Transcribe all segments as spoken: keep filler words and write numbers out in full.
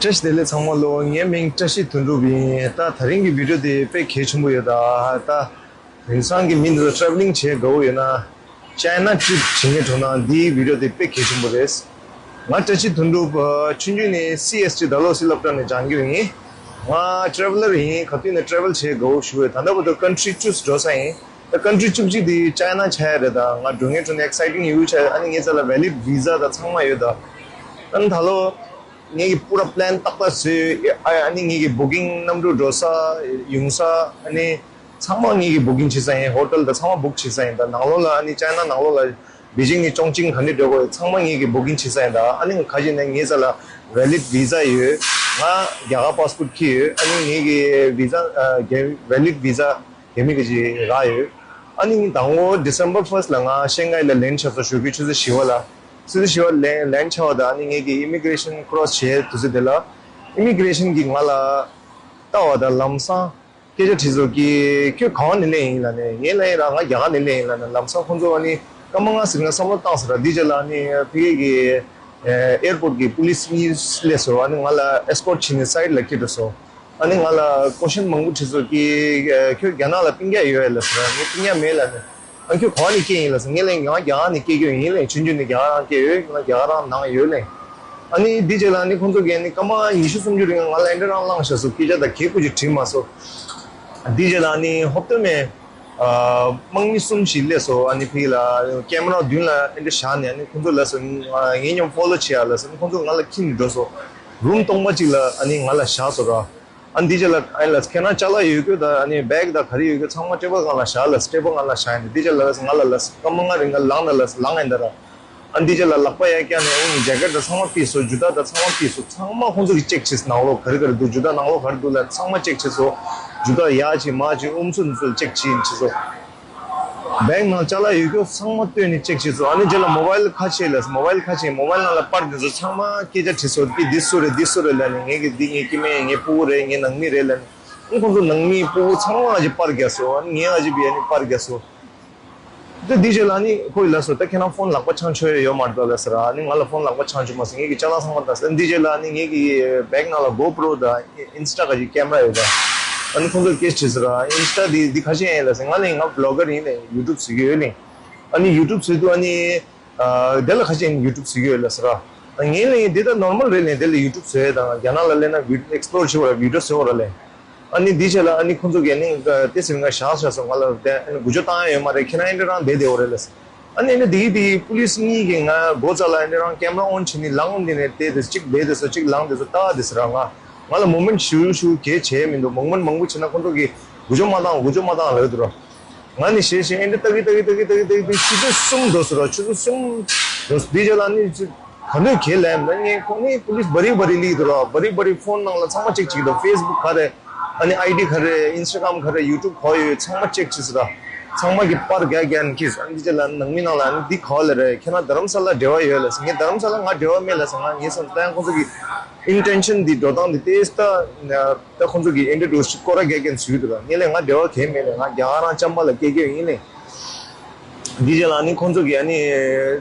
བཀྲ་ཤིས་བདེ་ལེགས་ཚང་མ་ལོ། ངའི་མིང་བཀྲ་ཤིས་དོན་གྲུབ་ཡིན། ད་དེ་རིང་གི་བི་ཌིའོ་དེ་དཔེ་གལ་ཆེན་པོ་ཡོད། ད་ད་དེང་སང་གི་མི་འདི་ཚོ་ཊ་རེ་ཝེ་ལིང་བྱེད་དགའ་བོ་ཡོད་ན། ཅའི་ན་ཊི་རིབ་བྱེད་མཁན་འགྲོ་ན་འདིའི་བི་ཌིའོ་དེ་དཔེ་གལ་ཆེན་པོ་རེད། ང་བཀྲ་ཤིས་དོན་གྲུབ། ཆུང་ཆུང་ནས་སི་ཨེས་ཊི་ཌལ་ཧོ་སི་སློབ་གྲྭ་ནས་སྦྱངས་རྒྱུ་ཡིན། ང་ཊ་རེ་ཝེ་ལར་ཡིན། ག་དུས་ནས་ཊ་རེ་ཝེལ་བྱེད་དགའ་བོ་ཞུ་བས། ད་ལྟ་བར་དུ་ཀན་ཊི་རི་བཅུ་འགྲོ་ས་ཡིན། ད་ཀན་ཊི་རི་བཅུ་གཅིག་དེ་ཅའི་ན་ཆགས་ཡ་རེད། ད་ང་འགྲོ་མཁན་འགྲོ་ནས་ཨེག་སའི་ཊིང་ཡོད་ཆགས། ཨ་ནི་ངའི་རྩ་ལ་ཝེ་ལིཌ་བི་ཟ་ད་ཚང་མ་ཡོད། ད་ཨ་ནི་ད་ལོ་ངེད་ཀྱི་པུ་ར་པི་ལན་ཏག་ཏག་བཟོས། ཨ་ཨ་ནི་ངེད་ཀྱི་བུ་ཀིང་གནམ་གྲུ་འགྲོ་ས་ཡོང་ས། ཨ་ནི་ཚང་མ་ངེད་ཀྱི་བུ་ཀིང་བྱེད་ས་ཡིན། ཧོ་ཊེལ་དང་ཚང་མ་བུག་བྱེད་ས་ཡིན། ད་ནང་ལོགས་ལ་ཨ་ནི་ཅའི་ན་ནང་ལོགས་ལ་པེ་ཅིང་ནས་ཅོང་ཅིང་ག་འདྲ་འགྲོ་དགོས་ཚང་མ་ངེད་ཀྱི་བུ་ཀིང་བྱེད་ས་ཡིན། ད་ཨ་ནི་ཁ་ཅིག་ནས་ངའི་རྩ་ལ་ཝེ་ལིཌ་བི་ཟ་ཡོད། ང་རྒྱ་གར་པཱ་སི་པོར་ཊི་འཁྱེར་ཡོད། ཨ་ནི་ངེད་ཀྱི་བི་ཟ་ཝེ་ལིཌ་བི་ཟ་རྒྱ་མི་གི་ཅིག་རག་ཡོད། ཨ་ནི་དང་པོ་ཌི་སེམ་བར་ཕར་སི་ཊི་ལ་ང་ཤན་ཁའེ་ལ་ལེན་ཆགས་སོང་། ཞོགས་ཀའི་ཆུ་ཚོད་བཞི་པ་ལ། ཆུ་ཚོད་བཞི་པ་ལེན་ལེན་ཆགས་པ་དང་ཨ་ནི་ངེད་ཀྱི་ཨི་མི་གི་རེ་ཤན་ཁོ་རོ་སི་བྱེད་དུས་ཚོད་དེ་ལ་ཨི་མི་གི་རེ་ཤན་གྱིས་ང་ལ་ལྟ་བ་དང་ལམ་སང་སྐད་ཆ་དྲིས་སོང་གི། ཁྱོད་ག་བ་ནས་སླེབས་ཡིན་ལབ་ནས། ངས་ལབ་ཡིན་ར་ང་རྒྱ་གར་ནས་སླེབས་ཡིན་ལབ་ནས། ལམ་སང་ཁོང་ཚོ་ཨ་ནི་སྐར་མ་ལྔ་ཟིན་ན་བསམ་བློ་བཏང་ཟེར་ར། འདི་རྗེས་ལ་ཨ་ནི་ཕ་གི་གི་ཨེར་པོར་ཊི་གི་པུ་ལི་སི་གཉིས་སླེབས་སོང་། ཨ་ནི་ང་ལ་ཨེས་ཀོར་ཊི་བྱས་ནས་སའིཌ་ལ་ཁྱེར་འགྲོ་སོང་། ཨ་ནི་ང་ལ་ཀོ་ཤན་མང་པོ་དྲིས་སོང་གི། ཁྱོད་རྒྱ་ནག་ལ་སྤུན་ཀྱག་ཡོད་ལབ་ཟེར་ར། ངས་སྤུན་ཀྱག་མེད་ལབ་ནས། ཨ་ཁྱོད་ག་བ་ནས་སྐྱེས་ཡིན་ལབ་ཟེར། ངས་ལབ་ཡིན་ང་རྒྱ་གར་ནས་སྐྱེས་ཡོད་ཡིན་ལབ་ཡིན། ཆུང་ཆུང་ནས་རྒྱ་གར་རང་སྐྱེས་ཡོད། ང་རྒྱ་གར་རང་ནང་ཡོད་ལབ་ཡིན། ཨ་ནི་འདི་རྗེས་ལ་ཨ་ནི་ཁོང་ཚོ་གིས་ཨ་ནི་སྐར་མ་ཉི་ཤུ་སུམ་ཅུ་རིང་ང་ལ་ཨེ་འདྲ་རང་བླངས་བཞག་སོང་། སྐད་ཆ་དང་གད་སྐུ་ཅིག་དྲིས་མ་སོང་། འདི་རྗེས་ལ་ཨ་ནི་ཧོབ་ཏེ་མེད། ཨ་དམག་མི་གསུམ་ཞིག་སླེབས་སོང་། ཨ་ནི་ཕ་གི་ལ་ཀེ་མ་ར་མདུན་ལ་ཨེ་འདྲ་བཞག་ནས། ཨ་ནི་ཁོང་ཚོ་ལབ་སོང་ངའི་མཉམ་ཕོ་ལོ་བྱེད་ཡ་ལབ་སོང་། ཁོང་ཚོ་ང་ལ་འཁྱེར་ནས་འགྲོ་སོང་། རུམ་སྟོང་པ་ཅིག་ལ་ཨ་ནི་ང་ལ་བཞག་སོང་ར། ཨ་ནི་འདི་རྗེས་ལ་ཨ་ནི་ལབ་སོང་ཁྱེད་རང་ཅ་ལག་ཡོད་རྒྱུ་དང་ཨ་ནི་བེག་དང་ག་རེ་ཡོད་རྒྱུ་ཚང་མ་ཊེ་བལ་སྒང་ལ་བཞག་ལབ་སོང་། ཊེ་བལ་སྒང་ལ་བཞག་ཡིན། འདི་རྗེས་ལ་ལབ་སོང་ང་ལ་ལབ་སོང་སྐར་མ་ལྔ་རིང་ང་ལངས་དང་ལབ་སོང་། ལངས་ཡིན་ད་ར། ཨ་ནི་འདི་རྗེས་ལ་ལག་པ་ཡར་བཀྱགས་ནས་ཨ་ནི་ཇེ་ཀེཊ་དང་ཚང་མ་ཕུད་སོང་། ཇུ་ཏ་དང་ཚང་མ་ཕུད་སོང་། ཚང་མ་ཁོང་ཚོ་གིས་ཅེག་བྱས་སོང་། ནང་ལོགས་ག་རེ་ག་རེ་འདུག་ཇུ་ཏ་ནང་ལོགས་ག་རེ་འདུག་ལབ་ཚང་མ་ཅེག་བྱས་སོང་། ཇུ་ཏ་ཡར་བྱས་མར་བྱས་ཨུམ་སུ་ནུ་སུ་ཅེག་བྱས་ཡིན་བྱས་སོང་། བེག་ནང་ཅ་ལག་ཡོད་རྒྱུ་ཚང་མ་བཏོན་ནས་ཅེག་བྱས་སོང་། ཨ་ནི་རྗེས་ལ་མོ་བལ་ཁ་ཕྱེ་ལབ་སོང་། མོ་བལ་ཁ་ཕྱེ། མོ་བལ་ནང་ལ་པར་འདི་ཚོ་ཚང་མ་སྐད་ཆ་དྲིས་སོང་། འདི་འདི་སུ་རེད་འདི་སུ་རེད་ལབ་ནས། ངའི་གི་འདི་ངའི་སྐྱེ་དམན་ཡིན། ངའི་ཕྲུ་གུ་རེད། ངའི་ནང་མི་རེད་ལབ་ནས། ཨ་ཁོང་ཚོ་ནང་མི་ཕྲུ་གུ་ཚང་མ་ཅིག་པར་རྒྱག་སོང་། ཨ་ནི་ངའི་ཨ་ཅེ་བི་ཨ་ནི་པར་རྒྱག་སོང་། ད་འདི་རྗེས་ལ་ཨ་ནི་ཁོས་ལབ་སོང་ད་ཁྱེད་རང་ཕོན་ལག་པ་འཆང་ཆོག་ཡ་ཡོད་མ་རེད་ད་ལབ་ཟེར་ར། ཨ་ནི་ང་ལ་ཕོན་ལག་པ་འཆང་ཆོག་མ་སོང་། ངེད་ཀྱི་ཅ་ལག་ཚང་མ་ད་ཟེར། འདི་རྗེས་ལ་ཨ་ནི་ངེད་ཀྱི་བེག་ནང་ལ་གོ་པྲོ་དང་ཨིན་སི་ཊ་ག་ཅིག་ཀེ་མ་ར་ཡོད་ད། ཨ་ནི་ཁོང་ཚོས་སྐད་ཆ་དྲིས་ཟེར་ར། ཨིན་སི་ཊ་འདི་འདི་ག་ཅིག་ཡིན་ལབ་ཟེར། ང་ལ་ང་བི་ལོག་གར་ཡིན་ལབ། ཡུ་ཊུབ་བཟོ་གི་ཡོད་ལབ། ཨ་ནི་ཡུ་ཊུབ་བཟོས་དུས་ཨ་ནི་ཨ་དེ་ལ་ག་ཅིག་ཡིན་ཡུ་ཊུབ་བཟོ་གི་ཡོད་ལབ་ཟེར་ར། ངས་ལབ་ཡིན་འདི་ད་ནོར་མལ་རེད་ལབ། དེ་ལ་ཡུ་ཊུབ་བཟོ་ཡ་དང་རྒྱ་ནག་ལ་སླེབས་ན་བི་ཨེག་སི་པི་ལོར་བྱེད་དགོས་ར། བི་ཌིའོ་བཟོ་དགོས་ར་ལབ། ཨ་ནི་འདི་བྱས་ལ་ཨ་ནི་ཁོང་ཚོ་གིས་ཨ་ནི་ཏོག་ཙམ་ང་བཞག་བཞག་སོང་། ང་ལ་དེ་ཨ་ནི་འགུལ་སྐྱོད་བཏང་ཡ་ཡོད་མ་རེད། ཁྱེད་རང་ཨེ་འདྲ་རང་བསྡད་བསྡད་ཡོད་རེད་ལབ་ཟེར། ཨ་ནི་ཨ་ནི་དེ་གི་དེ་གི་པུ་ལི་སི་གཉིས་ཀྱིས་ང་སྒོ་རྩ་ལ་ཨེ་འདྲ་རང་ཀེ་མ་ར་ཨོན་བྱས་ནས་ལངས་འདི་ནས་བལྟས་དེ་གཅིག་བསྡད་དེ་སོ་གཅིག་ལངས་དེ་སོ་ལྟ་དེ་སོ་ར། ང་ང་ལ་མུ་ཝ་མེན་ཊི་ཞུ་ཞུ་གལ་ཆེ་མི་འདུག་མུ་ཝ་མེན་ཊི་མང་པོ་བྱས་ན་ཁོང་ཚོ་གིས་འགུལ་སྐྱོད་མ་བཏང་འགུལ་སྐྱོད་མ་བཏང་ལབ་འདུག་ར། ང་ནི་ཞེད་ཞེད་ཨེ་འདྲ་ལྟ་གི་ལྟ་གི་ལྟ་གི་ལྟ་གི་ལྟ་གི་ཆུ་ཚོད་གསུམ་འགྲོ་སོང་ར། ཆུ་ཚོད་གསུམ་འགྲོ་སོང་། དེ་རྗེས་ལ་ནི་ཅི་ག་འདོད་གལ་ལན་མ་ངས་ཁོ་ནི་པུ་ལི་སི་བ་རི་བ་རི་སླེབས་འདུག་ར། བ་རི་བ་རི་ཕོན་ནང་ལ་ཚང་མ་ཅེག་བྱེད་ཀྱི་འདུག་ཕེ་སི་བུག་ག་རེ་ཨ་ནི་ཨའི་ཌི་ག་རེ་ཨིན་སི་ཊ་གྷ་རམ་ག་རེ་ཡུ་ཊུབ་ག་ཡོད་ཚང་མ་ཅེག་བྱས་སོང་ར། ཚང་མ་གིས་པར་རྒྱག་རྒྱག་ནས་ཁྱེར་སོང་། ཨ་ནི་དེ་རྗེས་ལ་ནང་མི་ནང་ལ་ཨ་ནི་འདི་ག་བ་ལ་རེད། ཁྱེད་རང་རྡ་རམ་ས་ལ་འབྲེལ་བ་ཡོད་ལབ་སོང་། ངས་རྡ་རམ་ས་ལ་ང་འབྲེལ་བ་མེད་ལབ་སོང་། ང་ངས་སོང་ཙང་ཁོང་ཚོ་གི་ཨིན་ཊེན་ཤན་འདི་འགྲོ་སྟངས་འདི་ཏོག་ཙམ་ད། ད་ཁོང་ཚོ་གིས་ཨེ་འདྲ་འདྲ་ཞིག་སྐོར་ར་རྒྱག་མཁན་ཚུད་འདུག་ར། ངས་ལབ་ང་འབྲེལ་བ་གང་ཡང་མེད་ལབ། ང་རྒྱ་གར་རང་ཅམ་པ་ལ་སྐྱེས་སྐྱེས་ཡིན་ལབ། འདི་རྗེས་ལ་ནི་ཁོང་ཚོ་གིས་ཨ་ནི་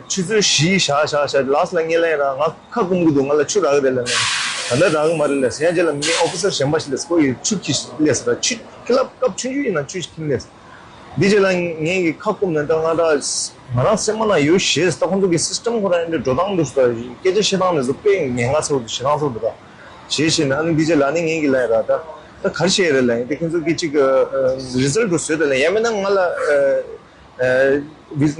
ཆུ་ཚོད་བཞི་བཞག་བཞག་བཞག་ལ་སི་ལ་ངས་ལབ་ཡ་ར་ང་ཁ་སྐོམ་གི་འདུག་ང་ལ་ཆུ་རག་གི་རེད་ལབ་ནས། ད་ལྟ་རག་གི་མ་རེད་ལབ་ཟེར། ཡང་རྗེས་ལ་མི་ཨོ་ཕི་སར་གཞན་པ་ཞིག་སླེབས་སོང་། ཁོ་ཡིས་ཆུ་ཁྱེར་སླེབས་སོང་ར། ཆུ་ཁྱི་ལབ་སྐབས་ཆུང་ཆུང་ཡིན་ན་ཆུ་ཁྱེར་སླེབས་སོང་། འདི་རྗེས་ལ་ངས་ཀྱི་ཁ་སྐོམ་ནས་ད་ང་ད་ང་རང་སེམས་ནང་ཡོད་ཞེས། ད་ཁོང་ཚོ་གི་སིས་ཊམ་ཁོ་རང་འདྲ་འགྲོ་སྟངས་འདུག་ཟེར། སྐད་ཆ་བཤད་སྟངས་ནས་བཟོ་དཔེ་ཉེན་ཁ་ཚ་བོ་འདུག་ཞེད་སྣང་ཚ་བོ་འདུག་ད་ཞེས་བཤད་ནས། ཨ་ནི་འདི་རྗེས་ལ་ནི་ངས་ཀྱི་ལབ་ཡ་ར། ད་ད་ག་རེ་བཤད་ཡ་རེད་ལབ་ཡིན། དེ་ཁོང་ཚོ་གི་ཅིག་རི་ཛལ་ཊི་བཟོས་ད་ལབ་ཡིན། ཡང་མིན་ན་ང་ལ་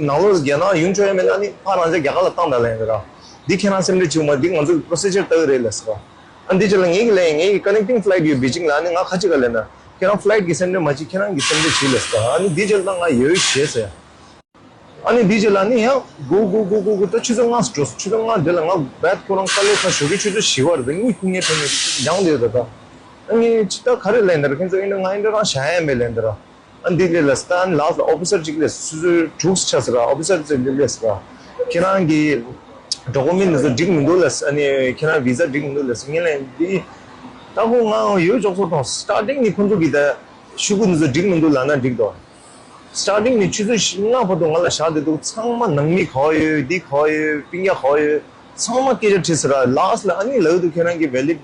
ནང་ལོགས་རྒྱ་ནག་ཡོང་ཆོག་ཡང་མིན་ན་ཨ་ནི་ཕར་རང་ཅག་རྒྱ་གར་ལ་བཏང་ད་ལབ་ཡིན་ར། འདི་ཁྱེད་རང་སེམས་ཁྲལ་བྱེད་དགོས་མ། འདི་ང་ཚོ་གི་པོ་རོ་སི་ཇར་ལྟ་གི་རེད་ལབ་ཟེར་ར། ཨ་འདི་ཅི་ལ་ངེད་ཀྱི་ལན་ངེད་ཀྱི་ཀ་ནེག་ཊིང་ཕི་ལའི་ཊི་ཡོད་པེ་ཅིང་ལ། ཨ་ནི་ང་ཁ་ཅིག་ག་ལན་ན་ཁྱེད་རང་ཕི་ལའི་ཊི་གི་སེམས་ཁྲལ་མ་བྱེད། ཁྱེད་རང་གི་སེམས་ཁྲལ་བྱེད་ལབ་ཟེར། ཨ་ནི་འདི་ཅི་ལ་ང་ཡོད་ཞེས་ཟེར། ཨ་ནི་འདི་ཅི་ལ་ནི་ཡང་སྒུག་སྒུག་སྒུག་སྒུག་སྒུག་ད་ཆུ་ཚོད་ལྔ་འགྲོ་སོང་། ཆུ་ཚོད་ལྔ་དེ་ལ་ང་བད་ཁོ་རང་དཀའ་ལས་ཁག་ཞོགས་ཀྱི་ཆུ་ཚོད་བཞི་པ་རེད། ད་གཉིད་ཁུག་ངེ་ཐོན་ནས་ཡང་དེ་ད་ད་ཨ་ནི་ཅི་ད་ག་རེ་ལན་ད་ར། ཁྱེད་ཚོ་ཨིན་འདྲ་ང་ཨིན་འདྲ་རང་བྱ་ཡ་མེད་ལན་ད་ར། ཨ་འདི་ལས་ལ་སྟན་ལགས་ལ་ཨོ་ཕི་སར་གཅིག་ལས་སུ་སུ་དྲུག་ཆ་ཟེར་ར། ཨོ་ཕི་སར་ཚོ་འདི་ལས་ཟེར་ར། ཁྱེད་རང་གི་ཌོ་ཀུ་མེན་ཊི་འདི་ཚོ་འགྲིག་མི་འདུག་ལ་ཟེར། ཨ་ནི་ཁྱེད་རང་བི་ཟ་འགྲིག་མི་འདུག་ལ་ཟེར། ངས་ལན་འདི་ད་ཁོ་ང་ཡོད་ཅོག་ཚོ་དང་སི་ཊར་ཊིང་ནས་ཁོང་ཚོ་གི་ད་ཤོག་གུ་འདི་ཚོ་འགྲིག་མི་འདུག་ལབ་ན་འགྲིག་དོ། སི་ཊར་ཊིང་ནས་ཆུ་ཚོད་ལྔ་བར་དུ་ང་ལ་བཞག་བསྡད་འདུག་ཚང་མ་ནང་མི་ག་བ་ཡོད། འདི་ག་བ་ཡོད། སྤུན་ཀྱག་ག་བ་ཡོད། ཚང་མ་སྐད་ཆ་དྲིས་ཟེར་ར། ལཱསི་ལ་ཨ་ནི་ལབ་འདུག་ཁྱེད་རང་གི་ཝེ་ལིཌ་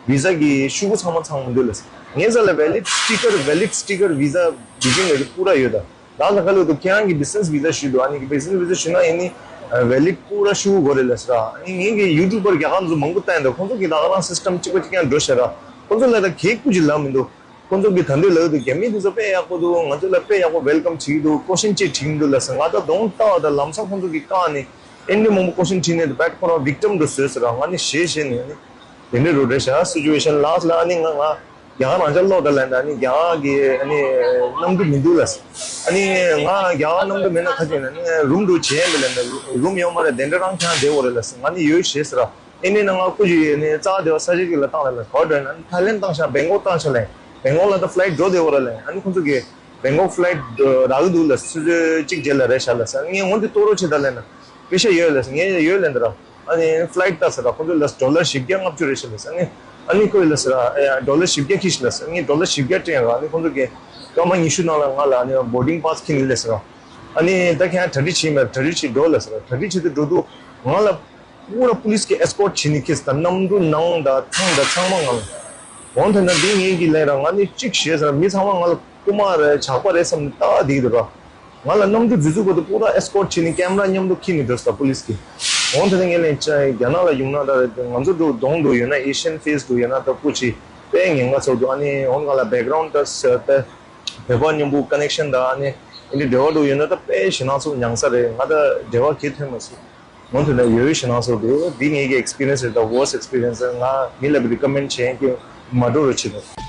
ཝི་ཟ་གི་ཤུ་གུ་ཚང་མ་ཚང་མི་འདུག་ལབ་ཟེར། ངས་ཟེར་ལ་ཝེ་ལིཌ་སི་ཊི་ཀར་ཝེ་ལིཌ་སི་ཊི་ཀར་ཝི་ཟ་བི་ཛིང་ལ་པུ་ར་ཡོད་ད། ལཱསི་ལ་ཁ་ལོ་འདུག་ཁྱེད་རང་གི་བི་ཛི་ནེ་སི་ཝི་ཟ་ཞུ་འདུག་ཨ་ནི་གི་བི་ཛི་ནེ་སི་ཝི་ཟ་ཞུ་ན་ཨ་ནི་ཝེ་ལིཌ་པུ་ར་ཤུ་གུ་དགོས་རེད་ལབ་ཟེར་ར། ཨ་ནི་ངས་གི་ཡུ་ཊུབ་པར་རྒྱ་གར་ཚོ་མང་པོ་ལྟ་ཡིན་ད། ཁོང་ཚོ་གི་ད་ག་རང་སི་སི་ཊམ་གཅིག་པ་གཅིག་རྐྱང་འགྲོ་ཤག་ར། ཁོང་ཚོ་ལ་ད་གེ་ཀུ་ཅི་ལབ་མི་འདུག་ཁོང་ཚོ་གིས་ད་འདོད་ལབ་འདུག་རྒྱ་མི་འདི་ཚོ་དཔེ་ཡག་པོ་འདུག་ང་ཚོ་ལ་དཔེ་ཡག་པོ་ཝེལ་ཀམ་བྱེད་ཀྱི་འདུག་ཀོ་ཤན་ཅིག་དྲིས་ཀྱི་འདུག་ལབ་ཟེར། ང་ད་གདོང་ལྟ་བ་ད་ལམ་སང་ཁོང་ཚོ་གིས་བཀག་ནས་ཨེ་འདྲ་མང་པོ་ཀོ་ཤན་དྲིས་ནས་ད་བེད་ཁོ་རང་ཝིག་ཊམ་འདྲ་བཟོས་ཟེར་ར། ང་ནི་ཞེད་ཞེད་ནས་ཨ་ནི་དེ་འདྲ་རུ་རེད་ཤག་སི་ཅུ་ཨེ་ཤན་ལཱསི་ལ་ཨ་ནི་ང་ང་རྒྱ་གར་རང་ཅག་ལོག་ད་ལན་ད་ཨ་ནི་རྒྱ་གར་གི་ཨ་ནི་གནམ་གྲུ་མི་འདུག་ལབ་ཟེར། ཨ་ནི་ང་རྒྱ་གར་གནམ་གྲུ་མེད་ན་ཁ་ཅིག་ན་ཨ་ནི་རུམ་འདྲ་བྱས་མི་ལབ་ན་རུམ་ཡོད་མ་རེད། དེ་འདྲ་རང་ཁྱང་བསྡད་འོ་རེད་ལབ་ཟེར། ང་ནི་ཡོད་ཞེད་ཟེར་ར། ཨེ་ནས་ན་ང་ཀུ་ཅི་ནས་རྩ་བདེ་བ་ས་ཆ་གཅིག་ལ་བཏང་ལ་ལ་གོ་འགྲོ་ན་ཐའི་ལེན་བཏང་ཤག་བེང་ཀོག་བཏང་ཤག་ལན། བེང་ཀོག་ལ་ད་ཕ་ལའིཊ་འགྲོ་བདེ་བོ་ར་ལན། ཨ་ནི་ཁོང་ཚོ་གི་བེང་ཀོག་ཕ་ལའིཊ་རག་གི་འདུག་ལ་སུ་ཚོད་གཅིག་རྗེས་ལ་རེད་ཤག་ལ་ཟེར། ངས་འོན་ཏེ་གཏོང་རོགས་བྱེད་ད་ལན་ན་པེ་ཤ་ཡོད་ལ་ཟེར། ངས་ཡོད་ལན་ད་ར། ཨ་ནི་ཕ་ལའིཊ་ལྟ་ཟེར་ར། ཁོང་ཚོ་ལ་ཌོ་ལར་བཞི་བརྒྱ་ལྔ་བཅུ་རེད་ཤག་ལ་ཟེར། ཨ་ནི་ཨ་ནི་ཁོས་ལ་ཟེར་ར་ཌོ་ལར་བཞི་བརྒྱ་ཁྱེར་ཤག་ལ་ཟེར། ངས་ཌོ་ལར་བཞི་བརྒྱ་སྤྲད་ར། ཨ་ནི་ཁོང་ཚོ་གི་སྐར་མ་ཉི་ཤུ་ནང་ལ་ང་ལ་ཨ་ནི་བོར་ཌིང་པཱ་སི་ཁྱེར་ནི་ལ་ཟེར་ར། ཨ་ནི་ད་ཁྱེད་གྲ་སྒྲིག་བྱེད་མེད། གྲ་སྒྲིག་བྱེད་འགྲོ་ལ་ཟེར། གྲ་སྒྲིག་བྱེད་དུ་འགྲོ་དུས་ང་ལ་པུ་ར་པུ་ལིས་ཀྱི་ཨེ་སི་ཀོཊ་བྱེད་ནི་ཁེས་ད་གནམ་གྲུ་ནང་ད་ཐང་ད་ཚང་མ་ང་ལ། འོན་ཏེ་ན་འདི་ངེད་ཀྱི་ལན་ར། ང་ནི་གཅིག་ཞེས་ཟེར། མི་ཚང་མ་ང་ལ་རྐུ་མ་རེད་ཇག་པ་རེད་བསམ་ནས་ལྟ་བསྡད་ཀྱི་འདུག་ར། ང་ལ་གནམ་གྲུ་འཛུལ་ཚུགས་བར་དུ་པུ་ར་ཨེ་སི་ཀོཊ་བྱེད་ནི་ཀེམ་ར་མཉམ་དུ་ཁྱེར་ནི་འགྲོ་ཟེར་པུ་ལིས་ཀྱི། འོན་ཏེ་ན་ངས་ལན་ཅི་རྒྱ་ནག་ལ་ཡོང་ན་ད་ང་ཚོ་འགྲོ་གདོང་འགྲོ་ཡོད་ན་ཨེ་ཤན་ཕེ་སི་འགྲོ་ཡོད་ན་ད་པུ་ཅི་དཔེ་ཉེན་ཁ་ཚོགས་འདུག་ཨ་ནི་འོན་ང་ལ་བེག་རའུན་ཌ་ད་ཟེར་ད། བོད་པ་མཉམ་པོ་ཀ་ནེག་ཤན་དང་ཨ་ནི་ཨ་ནི་འབྲེལ་བ་འགྲོ་ཡོད་ན་ད་དཔེ་ཞེད་སྣང་ཚོགས་མྱངས་ས་རེད། ང་ད་འབྲེལ་བ་གང་ཐོན་མ་སོང་། ངོ་ཐོན་ན་ཡོད་ཞེད་སྣང་ཚོགས་འདུག་འདི་ངེད་ཀྱི་ཨེག་སི་པི་རི་ཡན་སི་རེད། ད་ཝོར་སི་ཨེག་སི་པི་རི་ཡན་སི་ང་མི་ལ་རི་ཀ་མེན་ཌ་བྱེད་ཀྱི་མ་འགྲོ་རོགས་བྱེད་དོ།